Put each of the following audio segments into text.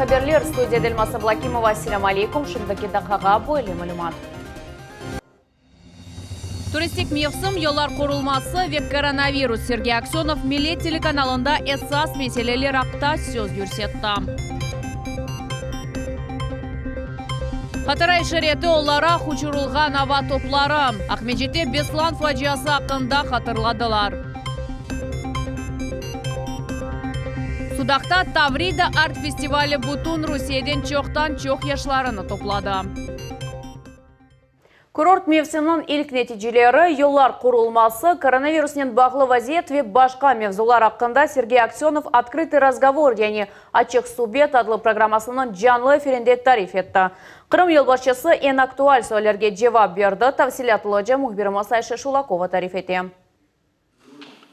haberler, studiyada Elmaz Ablakimova. Selâm aleykum, şimdiki daqqağa böyle malümat. Turistik mevsim, yollar qurulması ve koronavirus, Sergey Aksönov Millet telekanalında esas meseleler aqta söz yürsetti. Hatıra işareti olaraq uçurılğan ava topları, Aqmescitte Beslan faciası aqqında hatırladılar. Sudaqta Tavrida art-festivali bütün Rusiyeden çoqtan-çoq yaşlarını topladı. Kurort mevsiminiñ ilk neticeleri, yollar qurulması, koronavirusnen bağlı vaziyet ve başqa mevzular aqqında Sergey Aksönov Otkrıtıy razgovor, yani Açıq subet adlı programmasınıñ canlı efirinde tarif etti. Qırım yolbaşçısı eñ aktual suallerge cevap berdi, tafsilâtlıca mühbirimiz Ayşe Şulakova tarif ete.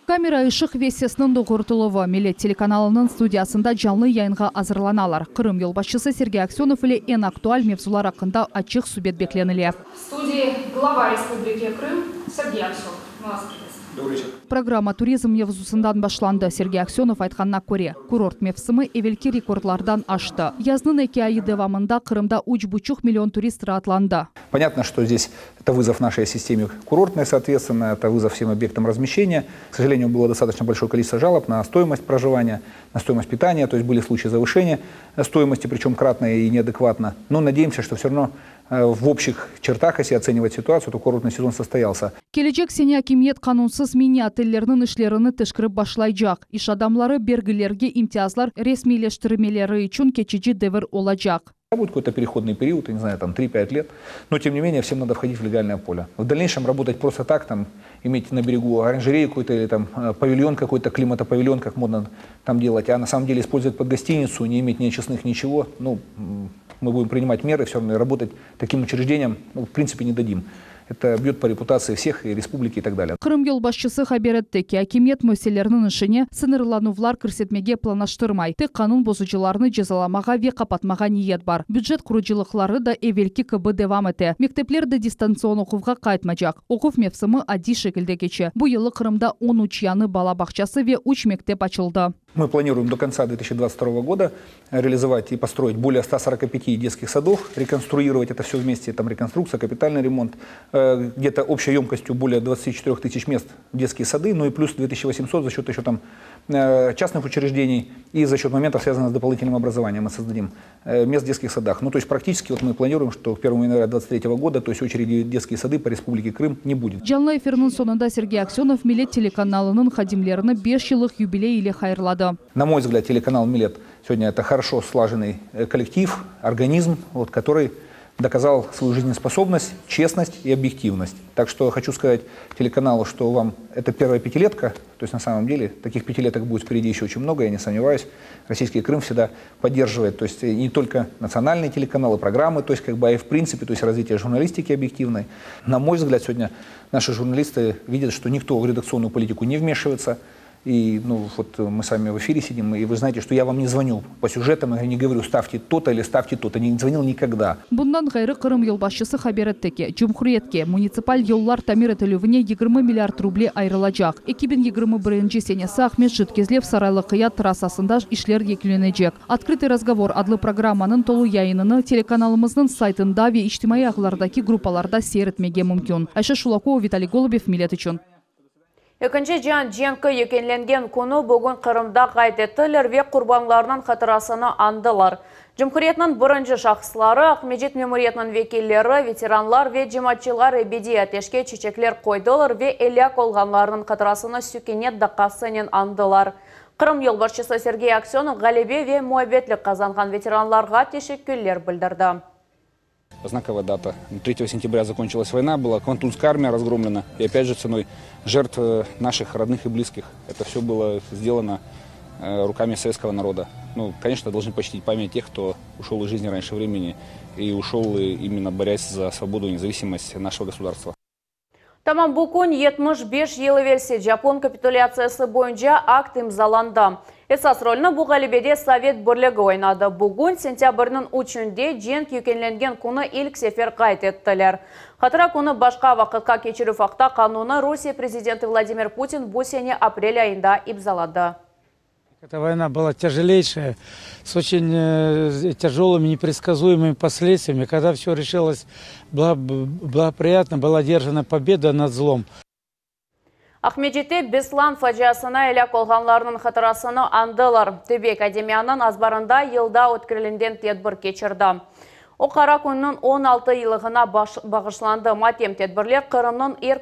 Kamera, ışıq ve sesniñ doğrutıluvı, Millet telekanalınıñ studiyasında canlı yayınğa azırlanalar. Qırım yolbaşçısı Sergey Aksönov ile eñ aktual mevzular aqqında açıq subet beklenile. V studii glava Respubliki Krım Sergey Aksönov. Mı vas privetstvuem. Programma turizm mevzusından başlandı. Sergey Aksönov aytqanına köre, kurort mevsimi evelki rekordlardan aştı. Yaznıñ eki ayı devamında Qırımda üç buçuq million turist raatlandı. Понятно, что здесь это вызов нашей системе курортной, соответственно, это вызов всем объектам размещения. К сожалению, было достаточно большое количество жалоб на стоимость проживания, на стоимость питания, то есть были случаи завышения стоимости, причем кратно и неадекватно. Но надеемся, что все равно э, в общих чертах, если оценивать ситуацию, то курортный сезон состоялся. Kelecek sene akimiyet qanunsız mini-otellerniñ işlerini teşkerip başlaycaq. İş adamları bergilerge imtiyazlar resmiyleştirmeleri içün keçici devir olacaq. Будет какой-то переходный период, я не знаю, там 3-5 лет, но тем не менее всем надо входить в легальное поле. В дальнейшем работать просто так, там, иметь на берегу оранжерею какой-то или там э, павильон какой-то, климатопавильон, как модно там делать, а на самом деле использовать под гостиницу, не иметь ни очистных ничего, ну, мы будем принимать меры, все равно работать таким учреждением, ну, в принципе, не дадим. Это бьет по репутации всех и республики и так далее. Qırım yolbaşçısı haber etti ki, akimiyet müessiselerniñ işine sıñırlanuvlar kirsetmege planlaştırmay, tek qanun bozucılarnı cezalamağa ve qapatmağa niyet bar. Bücet qurucılıqları da evelki kibi devam ete, mektepler de distantsion oquvğa qaytmacaq. Oquv mevsimi adiy şekilde keçe. Bu yılı Qırımda 13 yañı bala bağçası ve üç mektep açıldı. Мы планируем до конца 2022 года реализовать и построить более 145 детских садов, реконструировать это все вместе, там реконструкция, капитальный ремонт, э, где-то общей емкостью более 24 тысяч мест детские сады, ну и плюс 2800 за счет еще там э, частных учреждений и за счет моментов, связанных с дополнительным образованием, мы создадим э, мест в детских садах. Ну, то есть практически вот мы планируем, что к 1 января 2023 года, то есть очереди в детские сады по Республике Крым не будет. Canlı efirniñ soñunda Sergey Aksönov Millet telekanalınıñ hadimlerini beş yıllıq yubiley ile hayırladı. На мой взгляд, телеканал «Милет» сегодня это хорошо слаженный э, коллектив, организм, вот, который доказал свою жизнеспособность, честность и объективность. Так что хочу сказать телеканалу, что вам это первая пятилетка, то есть на самом деле таких пятилеток будет впереди еще очень много, я не сомневаюсь. Российский Крым всегда поддерживает, то есть не только национальные телеканалы, программы, то есть как бы, а и в принципе, то есть развитие журналистики объективной. На мой взгляд, сегодня наши журналисты видят, что никто в редакционную политику не вмешивается, и ну, вот мы с вами в эфире сидим, и вы знаете, что я вам не звоню по сюжетам, я не говорю, ставьте то-то или ставьте то-то. Не звонил никогда. Bundan ğayrı Qırım yolbaşçısı haber etti ki, cumhuriyetke munitsipal yollar tamir etilüvine 20 milliard ruble ayırılacaq. 2021 senesi Aqmescit Kezlev Saraylı Qıyat trassasında işler yekünlenecek. Otkrıtıy razgovor adlı programmanıñ tolu yayınını telekanalımıznıñ saytında ve içtimaiy ağlardaki gruppalarda seyir etmege mümkün. Ayşe Şulakova, Vitaliy Golubev, Millet içün. Ekinci cian cenki yekünlengen künü bugün Qırımda qayd ettiler ve qurbanlarnıñ hatırasını añdılar. Cumhuriyetniñ birinci şahısları, Aqmescit memuriyetiniñ vekilleri, veteranlar ve cemaatçılar ebediy ateşke çiçekler qoydılar ve elâk olğanlarnıñ hatırasını sükünet daqqasınen añdılar. Qırım yolbaşçısı Sergey Aksönov ğalebe ve muabbetlik qazanğan veteranlarğa teşekkürler bildirdi. Знаковая дата. 3 сентября закончилась война, была Квантунская армия разгромлена. И опять же ценой жертв э, наших родных и близких. Это все было сделано э, руками советского народа. Ну, конечно, должны почтить память тех, кто ушел из жизни раньше времени и ушел именно борясь за свободу и независимость нашего государства. Tamam bu kün 75 yıl evelsi Japon kapitulâtsiyası boyunca akt imzalandı. Esas rolni bu ğalebede Sovet Birligi oynadı. Bugün, sentâbrniñ üçünde, cenk yekünlengen künü ilk sefer qayd ettiler. Hatıra künü başqa vaqıtqa keçirüv aqta qanunnı Rusiye prezidenti Vladimir Putin bu sene aprel ayında imzaladı. Эта война была тяжелейшая, с очень тяжелыми, непредсказуемыми последствиями. Когда все решилось благоприятно, была одержана победа над злом. Aqmescitte Beslan faciasında elâk olğanlarnıñ hatırasını añdılar. Tibbiy akademiyanıñ azbarında yılda ötkerilgen tedbir keçirdi. O qara künniñ 16 yıllığına bağışlandı. Matem tedbirler Qırımnıñ er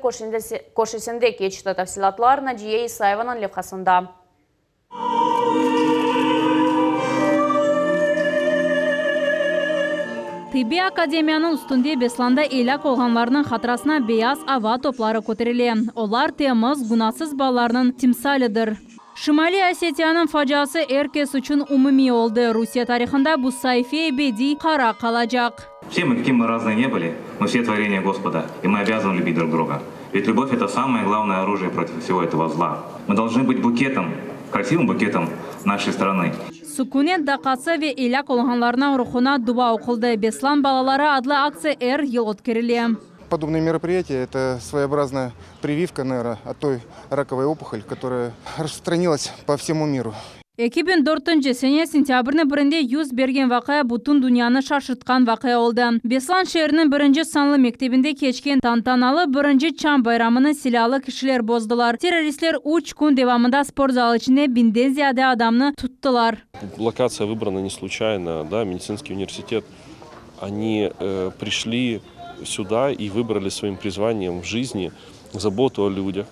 köşesinde keçti. Tafsilâtlar Naciye İsayevanıñ levhasında. Tibbiy akademiyanıñ üstünde Beslanda elâk olğanlarnıñ hatırasına beyaz ava topları köterile. Olar temiz, günasız balalarnıñ timsalidir. Şimaliy Osetiyanıñ faciası er kes içün umumiy oldı. Rusiye tarihında bu saife ebediy qara qalacaq. Все мы, каким мы разные не были, мы все творения Господа, и мы обязаны любить друг друга. Ведь любовь – это самое главное оружие против всего этого зла. Мы должны быть букетом, красивым букетом нашей страны. Sukünet daqqası ve elâk olğanlarnıñ ruhuna dua oquldı. Beslan balaları adlı aktsiya er yıl ötkerile. Подобные мероприятия – это своеобразная прививка, наверное, от той раковой опухоли, которая распространилась по всему миру. 2004 sene sentâbrniñ birinde yüz bergen vaqia bütün dünyanı şaşırtqan vaqia oldı. Beslan şeeriniñ birinci sanlı mektebinde keçken tantanalı birinci çañ bayramını silâlı kişiler bozdılar. Terroristler üç kün devamında sport zalı içinde biñden ziyade adamnı tuttılar. Локация выбрана не случайно, да, медицинский университет. Они э, пришли сюда и выбрали своим призванием в жизни заботу о людях,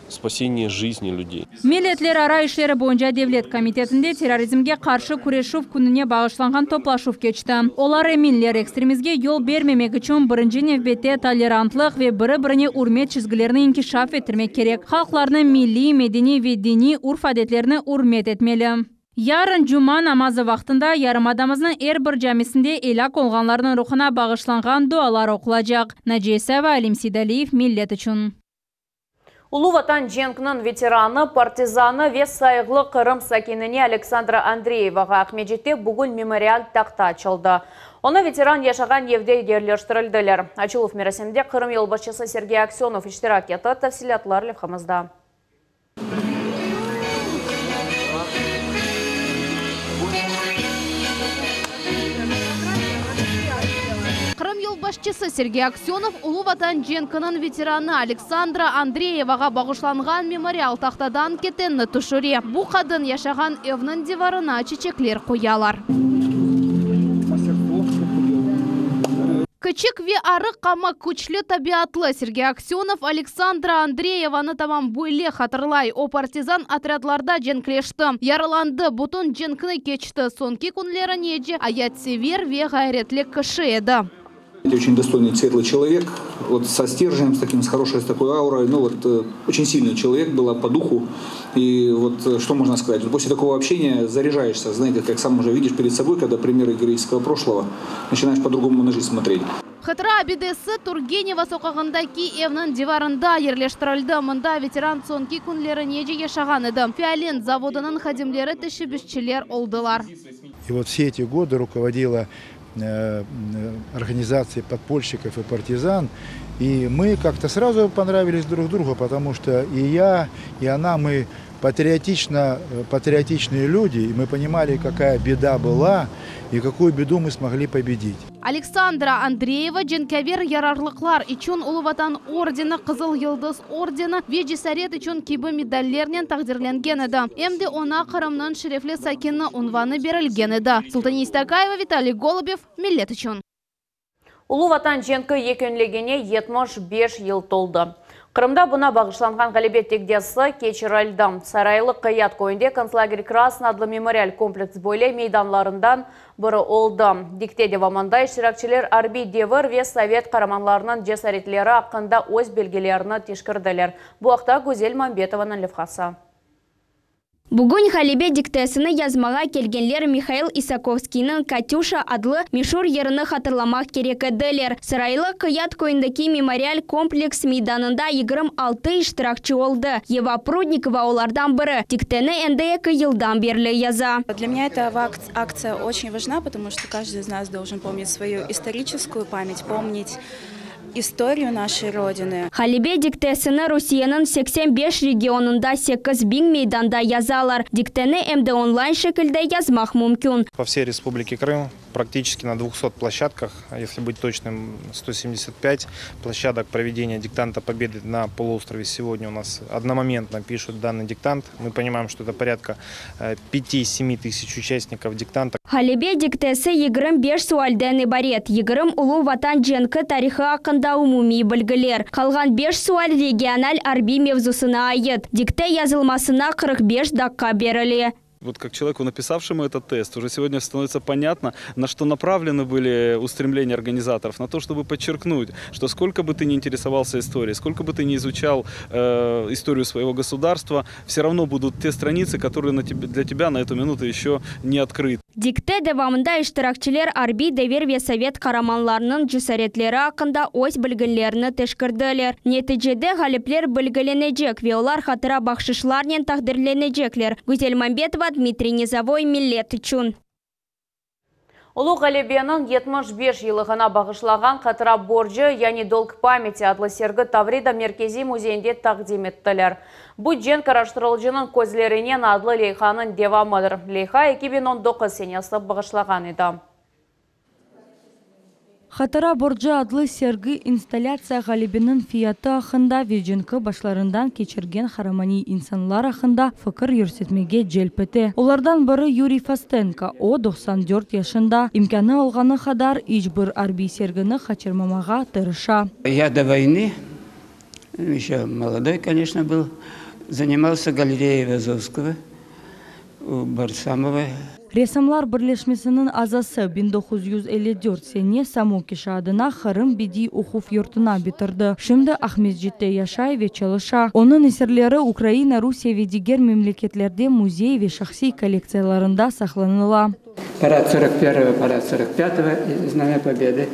спасение жизни людей. Milletlerara işleri boyunca devlet komitetinde terrorizmge qarşı küreşüv kününe bağışlanğan toplaşuv keçti. Olar eminler, ekstremizmge yol bermemek içün birinci nevbette tolerantlıq ve biri-birine ürmet çizgilerini inkişaf ettirmek kerek. Halqlarnıñ milliy, medeniy ve diniy urf-adetlerini ürmet etmeli. Yarın cuma namazı vaqtında yarımadamıznıñ er bir camisinde elâk olğanlarnıñ ruhuna bağışlanğan dualar oqulacaq. Naciye İsayeva, Alim Seydaliyev, Millet içün. Ulu Vatan cenkiniñ veteranı, partizanı ve sayğılı Qırım sakinine Aleksandra Andreyevağa Aqmescitte bugün memorial tahta açıldı. Onı veteran yaşağan evde yerleştirdiler. Açıluv merasiminde Qırım yolbaşçısı Sergey Aksönov iştirak etti. Tafsilâtlar levhamızda. Qırım yolbaşçısı Sergey Aksönov Ulu Vatan cenkiniñ veteranı Aleksandra Andreyevağa bağışlanğan memorial tahtadan ketenni tüşüre. Bu qadın yaşağan evniñ divarına çiçekler qoyalar. Kiçik ve arıq, amma küçlü tabiatlı Sergey Aksönov Aleksandra Andreyevanı tamam böyle hatırlay. O, partizan otrâdlarda cenkleşti, yaralandı, bütün cenkni keçti, soñki künlerinece ayatsever ve ğayretli kişi edi. Очень достойный, светлый человек, вот со стержнем, с таким, с хорошей с такой аурой, ну вот э, очень сильный человек была по духу. И вот э, что можно сказать? Вот после такого общения заряжаешься, знаете, как сам уже видишь перед собой, когда примеры героического прошлого, начинаешь по-другому на жизнь смотреть. Hatıra abidesi Turgeneva soqağındaki evniñ divarında yerleştirildi. Mında veteran soñki künlerinece yaşağan edi. Fiolent zavodınıñ hadimleri teşebbüsçiler oldılar. И вот все эти годы руководила э, организацией подпольщиков и партизан. И мы как-то сразу понравились друг другу, потому что и я, и она, мы патриотично, э, патриотичные люди, и мы понимали, какая беда была и какую беду мы смогли победить. Aleksandra Andreyeva cenkâver yararlıqlar içün Ulu Vatan ordeni, Qızıl Yıldız ordeni ve Cesaret içün kibi medallernen taqdirlengen edi. Em de oña Qırımnıñ şerefli sakini unvanı berilgen edi. Sultaniye İstakayeva, Vitaliy Golubev, Millet içün. Ulu Vatan cenki yekünlegeni 75 yıl toldı. Qırımda buña bağışlanğan ğalebe diktesı keçirildi. Saraylı Qıyat köyünde Kontslager Krasnıy adlı memorial kompleks böyle meydanlarından biri oldı. Dikte devamında iştirakçiler arbiy devir ve sovet qaramanlarınıñ cesaretleri aqqında öz bilgilerini teşkerdiler. Bu aqta Güzel Mambetovanıñ levhası. Bugün ğalebe diktesini yazmağa kelgenler Mihail Isakovskiyniñ «Katюша» adlı meşur yırını hatırlamaq kerek ediler. Saraylı Qıyat köyündeki memorial kompleks meydanında 26 iştirakçi oldı. Yeva Prudnikova olardan biri. Dikteni endi eki yıldan berli yaza. Для меня эта акция очень важна, потому что каждый из нас должен помнить свою историческую память, помнить. историю нашей Родины. Ğalebe diktesini Rusiyeniñ 85 regionında 8000 meydanda yazalar. Dikteni em de online şekilde yazmaq mümkün. По всей Республике Крым практически на 200 площадках, если быть точным, 175 площадок проведения диктанта Победы на полуострове сегодня у нас одномоментно пишут данный диктант. Мы понимаем, что это порядка 5-7 тысяч участников диктанта. Ğalebe diktesi 25 sualden ibaret. 20 Ulu Vatan cenki tarihı aqqında umumiy bilgiler. Qalğan 5 sual regional arbiy mevzusına ait. Dikte yazılmasına 45 daqqa berile. Вот как человеку, написавшему этот тест, уже сегодня становится понятно, на что направлены были устремления организаторов, на то, чтобы подчеркнуть, что сколько бы ты ни интересовался историей, сколько бы ты ни изучал э, историю своего государства, все равно будут те страницы, которые на тебе, для тебя на эту минуту еще не открыты. Dikte devamında iştirakçiler arbiy devir ve sovet qaramanlarınıñ cesaretleri aqqında öz bilgilerini teşkerdiler. Neticede ğalipler belgilenecek ve olar hatıra bahşışlarnen taqdirlenecekler. Güzel Mambetova, Dmitriy Nizavoy, Millet içün. Ulu Ğalebeniñ 75 yıllığına bağışlağan Hatıra borcu, yani Долг памяти adlı sergi Tavrida Merkeziy müzeyinde taqdim ettiler. Bu cenk araştırıcınıñ közlerinen adlı leyhanıñ devamıdır. Leyha 2019 senesi bağışlağan edi. Hatıra borcu adlı sergi installâtsiya ğalebeniñ fiyatı aqqında ve cenki başlarından keçirgen qaramaniy insanlar aqqında fikir yürsetmege celp ete. Olardan biri Yuriy Fostenko, o 94 yaşında. İmkânı olğanı qadar iç bir arbiy sergini qaçırmamağa tırışa. Я до войны, еще молодой, конечно, был, занимался галереей Вазовского у Барсамова. Ressamlar birleşmesiniñ azası 1954 sene Samokiş adına Qırım bediy oquv yurtuna bitirdi. Şimdi Aqmescitte yaşay ve çalışa. Onıñ eserleri Ukraina, Rusiye ve diger memleketlerde müzey ve şahsiy kollektsiyalarında saqlanıla. Парад 41-го, парад 45-го и Знамя Победы.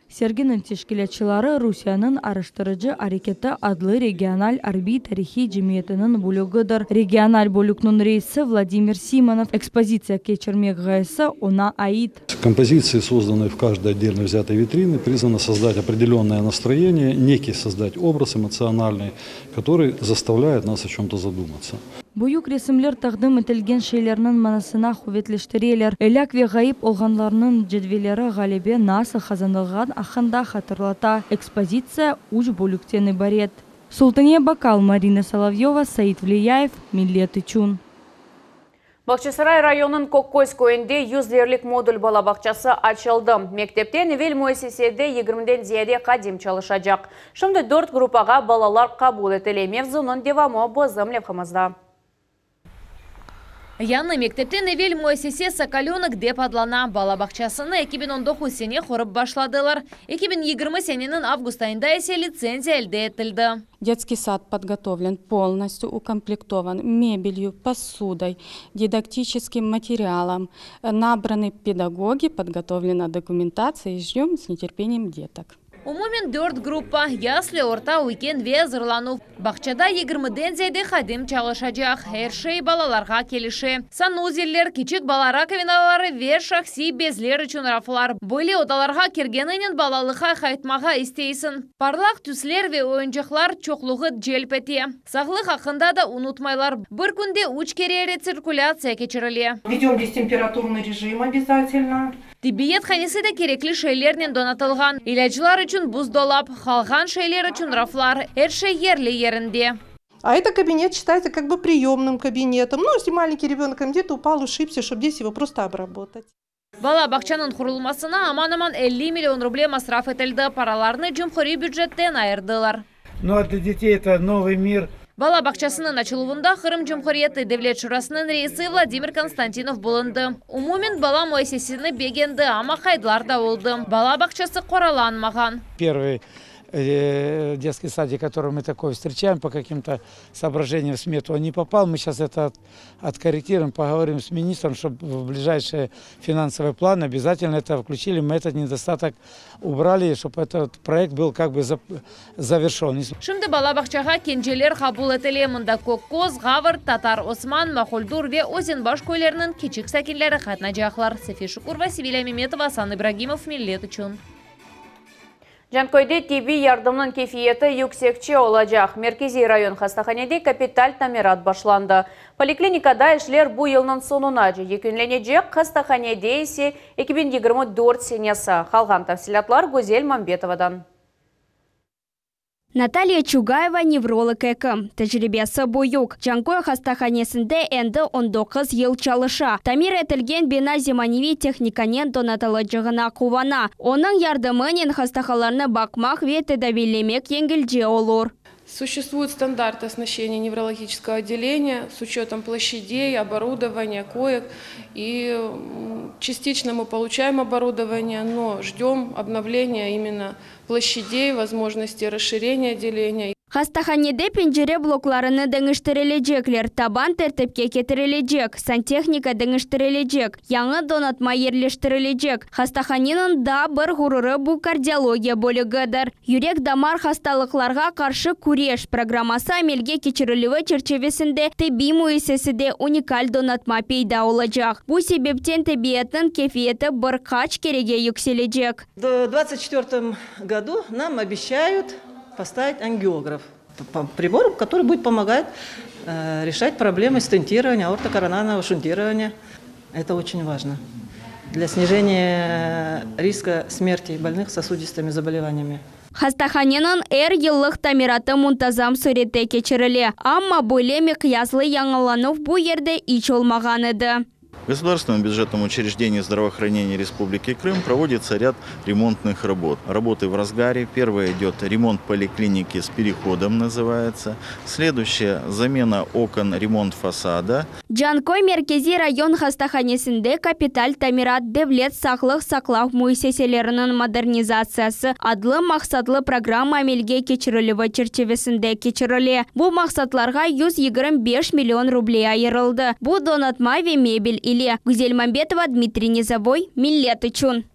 Serginiñ teşkilâtçıları Rusiyeniñ araştırıcı areketi adlı regional arbiy tarihiy cemiyetiniñ bölügidir. Regional bölükniñ reisi Vladimir Simonov ekspozitsiya keçirmek ğayesi oña ait. Композиции, созданные в каждой отдельно взятой витрине, призваны создать определенное настроение, некий создать образ эмоциональный, который заставляет нас о чем-то задуматься. Büyük resimler taqdim etilgen şeylerniñ manasını quvetleştireler. Elâk ve ğayıp olğanlarnıñ cedvelleri ğalebe nasıl qazanılğan aqqında hatırlata. Ekspozitsiya üç bölükten ibaret. Sultaniye Bakal, Marina Solovyeva, Said Vliyayev, Millet içün. Bağçasaray rayonınıñ Kökköz köyünde 100 yerlik modul bala bağçası açıldı. Mektepten evel müessisede 20-den ziyade hadim çalışacaq. Şimdi 4 gruppağa balalar qabul etile. Mevzunıñ devamı bizim levhamızda. Yañı mektepten evel müessise Sokolenok dep adlana. Bala bağçasını 2019 sene qurıp başladılar. 2020 seneniñ avgust ayında ise litsenziya elde etildi. Детский сад подготовлен полностью, укомплектован мебелью, посудой, дидактическим материалом. Набраны педагоги, подготовлена документация и ждем с нетерпением деток. Umumen dört gruppa, yasli, orta, üyken ve azırlanuv. Bağçada 20-den ziyade hadim çalışacaq. Er şey balalarğa kelişe. Sanuzeller, kiçik bala rakovinaları ve şahsiy bezler içün raflar. Böyle odalarğa kirgeninen balalıqqa qaytmağa isteysiñ. Parlaq tüsler ve oyuncaqlar çoqluğı celp ete. Sağlıq aqqında da unutmaylar. Bir künde üç kere retsirkulâtsiya keçirile. Ведем здесь температурный режим обязательно. Tibbiyet hanesi de kerekli şeylernen donatılğan. İlâclar içün buzdolap, qalğan şeyler içün raflar. Er şey yerli yerinde. А это кабинет считается как бы приемным кабинетом. Ну, если маленький ребенок там где-то упал, ушибся, чтобы здесь его просто обработать. Bala bağçanıñ qurulmasına aman-aman 50 million ruble masraf etildi. Paralarnı cumhuriy bücetten ayırdılar. Ну а для детей это новый мир. Bala bağçasınıñ açıluvında Qırım Cumhuriyeti Devlet Şurasınıñ reisi Vladimir Konstantinov bulundı. Umumen bala müessisesini begendi, amma qaydlar da oldı. Bala bağçası qoralanmağan. Первый э, детский садик, который мы такой встречаем, по каким-то соображениям в смету он не попал. Мы сейчас это от- откорректируем, поговорим с министром, чтобы в ближайшие финансовые планы обязательно это включили. Мы этот недостаток убрали, чтобы этот проект был как бы зап- завершен. Şimdi bala bağçağa kenceler qabul etile. Mında Kökköz, Ğavr, Tatar Osman, Mahuldür ve Özenbaş köyleriniñ kiçik sakinleri qatnacaqlar. Safiye Şukurova, Sevilya Memetova, Asan İbragimov, Millet içün. Canköyde tibbiy yardımnıñ keyfiyeti yüksekçe olacaq. Merkeziy rayon hastahanede kapital tamirat başlandı. Poliklinikada işler bu yılnıñ soñunace yekünlenecek, hastahanede ise, 2024 senesi. Qalğan tafsilâtlar Güzel Mambetovadan. Natalya Çugayeva, nevrolog ekim. Tecribesi büyük. Canköy hastahanesinde endi 19 yıl çalışa. Tamir etilgen bina zemaneviy tehnikanen donatılacağına quvana. Onıñ yardımınen hastahalarnı baqmaq ve tedaviylemek yengilce olur. Существует стандарт оснащения неврологического отделения с учетом площадей, оборудования, коек. И частично мы получаем оборудование, но ждем обновления именно площадей, возможности расширения отделения. Hastahanede pencere bloklarını deñiştirilecekler, taban tertipke ketirilecek, santehnika deñiştirilecek, yañı donatma yerleştirilecek. Hastahaneniñ daa bir ğururı bu kardiologiya bölügidir. Yürek-damar hastalıqlarğa qarşı küreş programması amelge keçirilüvi çerçivesinde tibbiy müessisede unikal donatma peyda olacaq. Bu sebepten tibbiyetniñ keyfiyeti bir qaç kerege yükselecek. В 24 году нам обещают поставить ангиограф. Прибор, который будет помогать решать проблемы стентирования, аортокоронарного шунтирования. Это очень важно для снижения риска смерти больных сосудистыми заболеваниями. Hastahaneniñ er yıllıq tamiratı muntazam sürette keçirile. Amma böyle miqyaslı yañılanuv bu yerde iç olmağan edi. Государственным бюджетом учреждений здравоохранения Республики Крым проводится ряд ремонтных работ. Работы в разгаре. Первое идет ремонт поликлиники с переходом называется. Следующее – замена окон, ремонт фасада. Canköy merkeziy rayon hastahanesinde kapital tamirat devlet sağlıq saqlav müessiseleriniñ modernizatsiyası adlı maqsatlı programma amelge keçirilüvi çerçivesinde keçirile. Bu maqsatlarğa 125 million ruble ayırıldı. Bu donatma ve mebel ile. Güzel Mambetova, Dmitriy Nizovoy, Millet içün.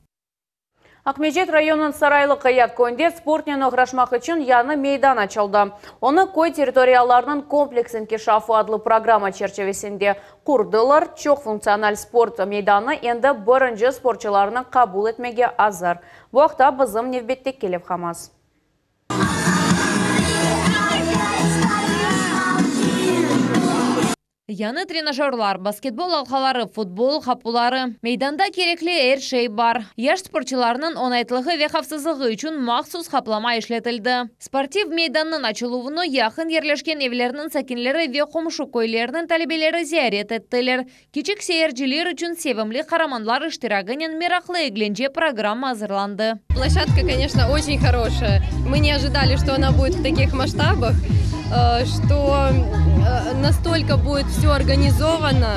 Aqmescit rayonınıñ Saraylı Qıyat köyünde sportnen oğraşmaq içün yañı meydan açıldı. Onı köy territoriyalarınıñ kompleks inkişafı adlı programma çerçivesinde qurdılar. Çoq funktsional sport meydanı endi birinci sportçılarnı qabul etmege azır. Bu aqta bizim nevbetteki levhamız. Yañı trenajörlar, basketbol alqaları, futbol qapuları. Meydanda kerekli er şey bar. Yaş sportçılarnıñ oñaytlığı ve havfsızlığı içün mahsus qaplama işletildi. Sportiv meydannıñ açıluvını yaqın yerleşken evlerniñ sakinleri ve qomşu köylerniñ talebeleri ziyaret ettiler. Kiçik seyirciler içün sevimli qaramanlar iştiragınen meraqlı eglence programma azırlandı. Площадка, конечно, очень хорошая. Мы не ожидали, что она будет в таких масштабах, что настолько будет все организовано,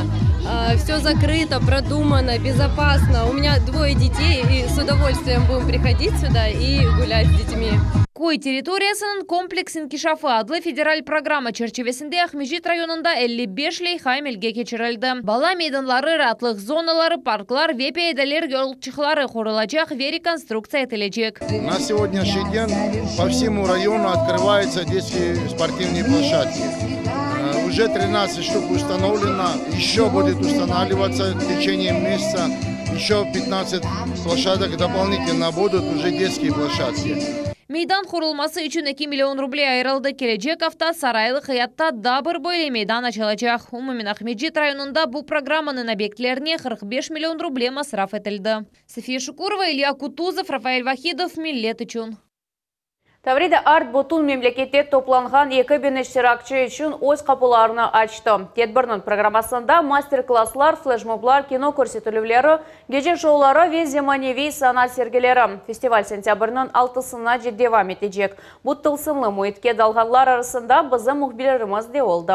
все закрыто, продумано, безопасно. У меня двое детей, и с удовольствием будем приходить сюда и гулять с детьми. Köy territoriyasınıñ kompleks inkişafı adlı federal programma çerçivesinde Aqmescit rayonında 55 leyha amelge keçirildi. Bala meydanları, raatlıq zonaları, parklar ve piyadeler yolçıqları qurulacaq ve rekonstruktsiya etilecek. На сегодняшний день по всему району открываются детские спортивные площадки. Уже 13 штук установлено, еще будет устанавливаться в течение месяца. Еще 15 площадок дополнительно будут уже детские площадки. Meydan qurulması içün 2 million ruble ayırıldı. Kelecek afta Saraylı Qıyatta daa bir böyle meydan açılacaq. Umumen Aqmescit rayonında bu programmanıñ obyektlerine 45 million ruble masraf etildi. София Шукурова, Илья Кутузов, Рафаэль Вахидов, Millet içün. Tavrida Art bütün memlekette toplanğan 2000 iştirakçi içün öz qapularını açtı. Tedbirniñ programmasında master-klasslar, fleşmoblar, kino körsetilüvleri, gece şouları ve zemaneviy sanat sergileri. Festival sentâbrniñ 6-sınace devam etecek. Bu tılsımlı müitke dalğanlar arasında bizim mühbirlerimiz de oldı.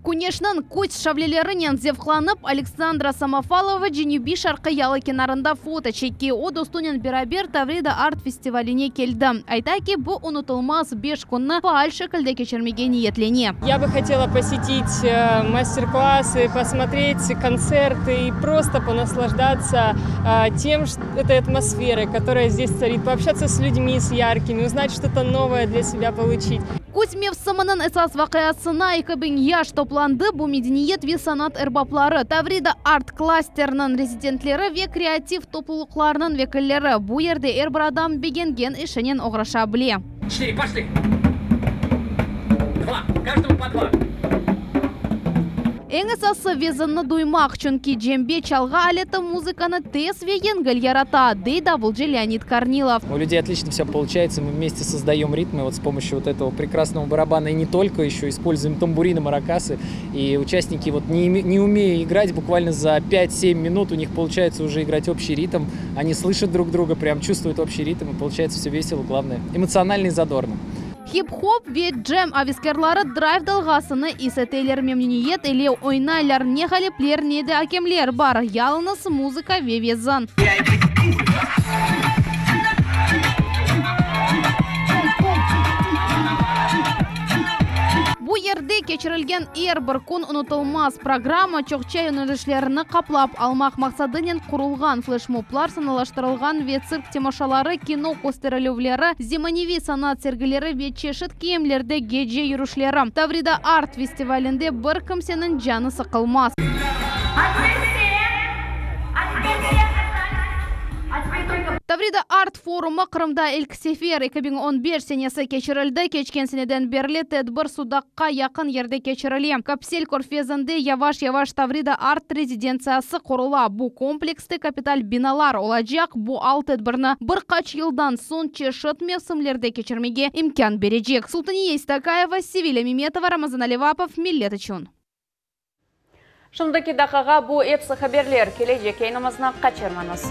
Küneşniñ küz şavlelerinen zevqlanıp Aleksandra Samofalova cenübiy şarqiy yalı kenarında foto çeke. O dostunen beraber Tavrida Art festivaline keldi. Ayta ki, bu unutılmaz 5 künni faal şekilde keçirmege niyetlene. Я бы хотела посетить мастер-классы, посмотреть концерты и просто понаслаждаться тем, этой атмосферой, которая здесь царит, пообщаться с людьми, с яркими, узнать что-то новое для себя получить. Küz mevsiminiñ esas vaqiasına 2000 yaş toplandı, bu medeniyet ve sanat erbapları, Tavrida art-klasteriniñ rezidentleri ve kreativ toplulıqlarnıñ vekilleri. Bu yerde er bir adam begengen işinen oğraşa bile. Четыре, пошли! Два, каждому по два. Eñ esası vezinni duymaq, çünki cembe çalğı aleti muzıkanı tez ve yengil yarata, dey davulcı Leonid Kornilov. У людей отлично все получается, мы вместе создаем ритмы вот с помощью вот этого прекрасного барабана и не только, еще используем тамбурины, маракасы. И участники, вот не, не умея играть, буквально за 5-7 минут у них получается уже играть общий ритм. Они слышат друг друга, прям чувствуют общий ритм, и получается все весело, главное, эмоционально и задорно. Hip-hop ve cem aveskârları drayv dalğasını is eteler, memnüniyet ile oynaylar, ne ğalipler, ne de akemler bar, yalıñız muzıka ve vezin. Bu yerde keçirilgen er bir kün unutılmaz. Programma çoqça yönelişlerni qaplap almaq maqsadınen qurulğan, fleşmoblar, sanalaştırılğan ve tsirk temaşaları, kino kösterilüvleri, zemaneviy sanat sergileri ve çeşit kiyimlerde gece yürüşleri. Tavrida Art festivalinde bir kimseniñ canı sıqılmaz. Tavrida Art forumı Qırımda ilk sefer 2015 senesi keçirildi. Keçken seneden berli tedbir Sudaqqa yaqın yerde keçirile. Kapsel körfezinde yavaş-yavaş Tavrida Art rezidentsiyası qurula. Bu komplekste kapital binalar olacaq, bu al tedbirni bir qaç yıldan soñ çeşit mevsimlerde keçirmege imkân berecek. Sultaniye İstakayeva, Sevilâ Memetova, Ramazan Alivapov, Millet içün. Şimdiki daqiqağa bu episi haberler. Kelecek yayınımıznı qaçırmañız.